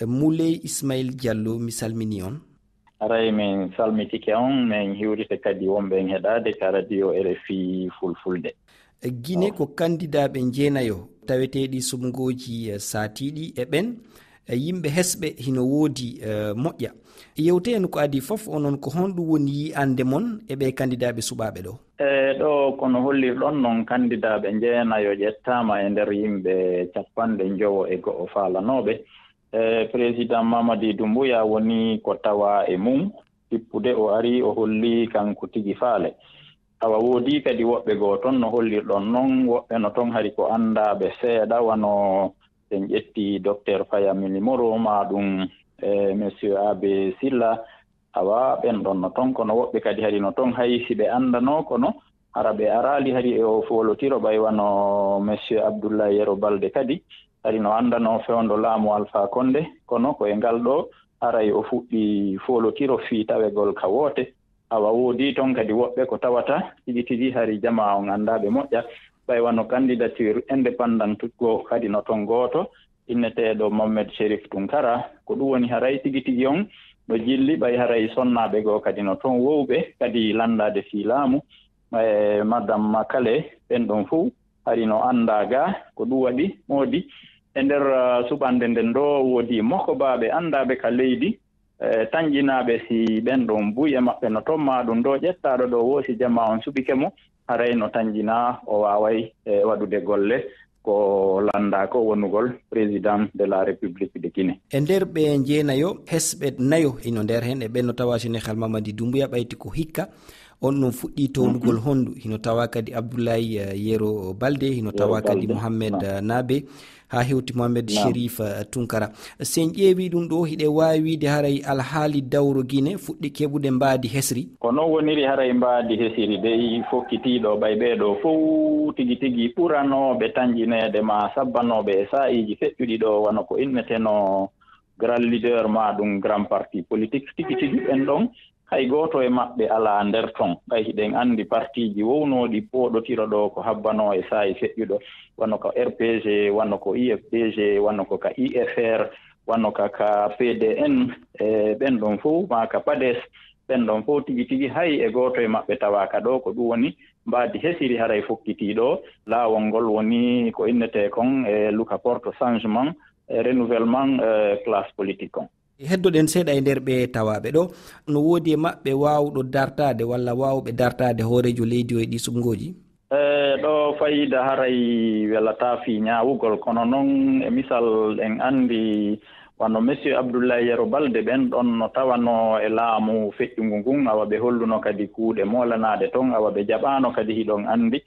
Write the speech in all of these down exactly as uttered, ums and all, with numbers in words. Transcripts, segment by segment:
Moulay Ismail Diallo, mi salmini on. Haray min salmitike on, min hiwrite kadi wonɓe en heɗaade ka radio R F I Fulfulde. Gine ko kandidaaɓe njeenayo taweteeɗi suɓngooji, eh, saatiiɗi e ɓen, eh, yimɓe hesɓe hino woodi, eh, moƴƴa. Yewte en ko adii fof, onon ko honɗum woni yi'ande mon e ɓee kandidaaɓe suɓaaɓe ɗo? E ɗo, kono hollirɗon non, kandidaaɓe njeenayo ƴettaama e nder yimɓe capanɗe njowo e go'o faalanooɓe. E, Président Mamadi Doumbouya woni ko tawa e mum, tippude o ari o holli kanko tigi faale. Awa woodi kadi woɓɓe goo ton no hollirɗon non, woɓɓe no ton hari ko anndaaɓe seeɗa, wano en ƴetti Docteur Faya Milimoro, ma ɗum, e, Monsieur Abe Silla, awa ɓen ɗon no ton, kono woɓɓe kadi hari no ton, hay si ɓe anndano, kono hara ɓe araali hari e o foolotiro, ɓay wano Monsieur Abdoulaye Yero Balde kadi, hari no anndano fewndo laamu Alpha Condé, kono ko e ngal ɗo haray o fuɗɗi foolotiro fii tawegol ka woote. Awa woodi ton kadi woɓɓe ko tawata tigi tigi hari jamaa on anndaa ɓe moƴƴa, ɓay wano candidature indépendant goo kadi no ton gooto, inneteeɗo Mohamed Cherif Tunkara. Ko ɗum woni haray tigi tigi on no jilli, ɓay haray sonnaaɓe goo kadi no ton wowɓe kadi lanndaade fii laamu, e Madame Makale, ɓen ɗon fow hari no anndaa gaa. Ko ɗum waɗi moodi e nder, ah, suɓannde nden ɗo woodi mokobaaɓe anndaaɓe ka leydi, e tanƴinaaɓe si ɓen ɗon buy e maɓɓe no ton, ma ɗum ɗo ƴettaaɗo ɗo woo si jamaa on suɓike mo, haray no tanƴinaa o waaway, e, waɗude golle ko lanndaa ko wonugol Président de la République de Guinée. E nder ɓe njeenayo, hesɓe nayo hino nder hen, e ɓen no tawa Sénégal Mamadi Doumbouya ɓayti ko hikka, on ɗum fuɗɗi townugol honndu. Hino tawa kadi Abdoulaye, eh, Yero Balde, hino tawa kadi Mohamed, eh, Nabe, haa hewti Mohamed Cherif, eh, Tunkara. Si en ƴeewi ɗum ɗo, hiɗe waawi wiide haray alhaali dawro Gine fuɗɗi keɓude mbaadi hesri? Ko non woniri haray mbaadi hesiri dey fokkitiiɗo ɓay ɓee ɗo fow tigi tigi ɓuranooɓe tanƴineede ma sabbanooɓe e saa'iiji feƴƴuɗi ɗo, wano ko innetenoo grand leader ma ɗum grand parti politique tigi tigi ɓen ɗon. Hay gooto e maɓɓe alaa nder ton. Ɓay hiɗen anndi partiiji wownooɗi pooɗotiro ɗo ko habbanoo e saa'i feƴƴuɗo, wano ko R P G, wano ko U F D G, wano ko ka U F R, wano ka, ka P D N, e ɓen ɗon fow, maa ka PADES, ɓen ɗon fow tigi tigi hay e gooto e maɓɓe tawaaka ɗo. Ko ɗum woni mbaadi hesiri haray fokkitiiɗo laawol ngol woni ko innetee kon e luka porte changement e renouvellement, e classe politique on. Heddoɗen seeɗa e nder ɓe tawaaɓe ɗo. No woodi e maɓɓe waawɗo dartaade walla waawɓe dartaade hooreejo leydi o e ɗi suɓngooji? E ɗo fayida haray welataa fii ñaawugol, kono non e misal en anndi wano Monsieur Abdoulaye Yero Balde ɓen ɗon no tawanoo e laamu feƴƴungu ngun, awa ɓe holluno kadi kuuɗe moolanaaɗe ton, awa ɓe jaɓaano kadi hiɗon anndi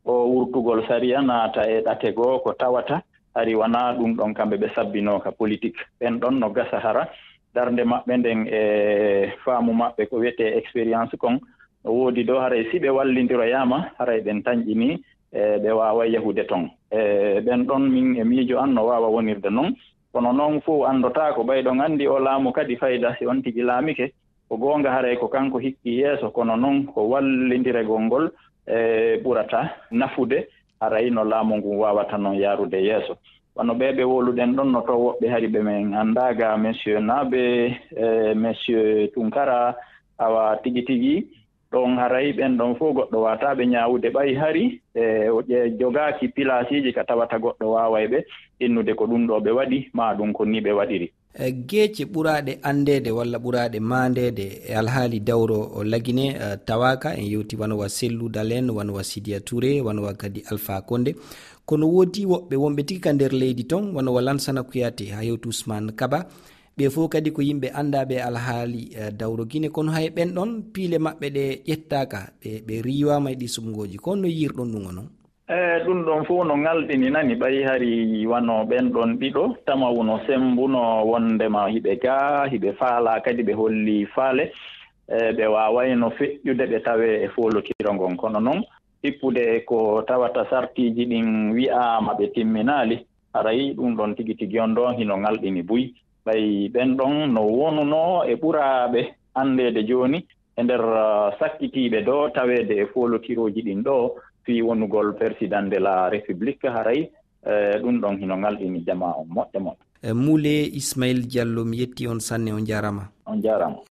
o wurtugol sariya naata e ɗate goo ko tawata hari wanaa ɗum ɗon kamɓe ɓe sabbinoo ka politique. Ɓen ɗon no gasa hara darnde maɓɓe nden e faamu maɓɓe ko wiyetee expérience kon no woodi ɗo, haray si ɓe wallindiroyaama, haray ɓen tanƴinii, e ɓe waaway yahude ton. E ɓen ɗon min e miijo an no waawa wonirde non. Kono non fow anndotaako, ɓay ɗon anndi o laamu kadi fayda si on tigi laamike. Ko goonga haray ko kanko hikki yeeso, kono non ko wallindiregol ngol e ɓurata nafude, haray no laamu ngun waawata non yaarude yeeso. Wano ɓee ɓe wowluɗen ɗon no to woɓɓe hari ɓe men anndaa ga, Monsieur Nabe, e Monsieur Tunkara, awa tigi tigi ɗon haray ɓen ɗon fow goɗɗo waataaɓe ñaawude ɓay hari e o ƴe-, jogaaki pilaasiiji ka tawata goɗɗo waaway ɓe innude ko ɗum ɗo ɓe waɗi, maa ɗum ko ni ɓe waɗiri. E, geece ɓuraaɗe anndeede walla ɓuraaɗe maandeede e alhaali dawro o Lagine, e, tawaaka, en yewti wano wa Cellou Dalein, wano wa Sidia Touré, wano wa kadi Alpha Condé. Kono woodi woɓɓe wonɓe tigi ka nder leydi ton, wano wa Lansana Kouyaté, haa hewti Ousmane Kaba. Ɓe fow kadi ko yimɓe anndaaɓe e alhaali, e, dawro Gine, kono hay ɓen ɗon piile maɓɓe ɗe ƴettaaka, ɓe, ɓe riiwaama e ɗi suɓngooji. Ko honno yiirɗon ɗum onon? E, ɗum ɗon fow no ŋalɗini nani, ɓay hari wano ɓen ɗon ɗiɗo tamawu no semmbuno wonndema hiɓe gaa, hiɓe faalaa kadi ɓe holli faale, e, ɓe waawayno feƴƴude ɓe tawee e foolotiro ngon. Kono non, tippude e ko tawata sartiiji ɗin wi'aama ɓe timminaali, haray ɗum ɗon tigi tigi on ɗon hino ŋalɗini buy. Ɓay ɓen ɗon no wonunoo e ɓuraaɓe anndeede jooni, e nder, ah, sakkitiiɓe ɗo taweede e foolotirooji ɗin ɗo fii wonugol Président de la République, haray, eh, ɗum ɗon hino ŋalɗini jamaa on moƴƴa moƴƴa. Mule Ismail Diallo, mi yetti on sanne, on jarama. On jarama.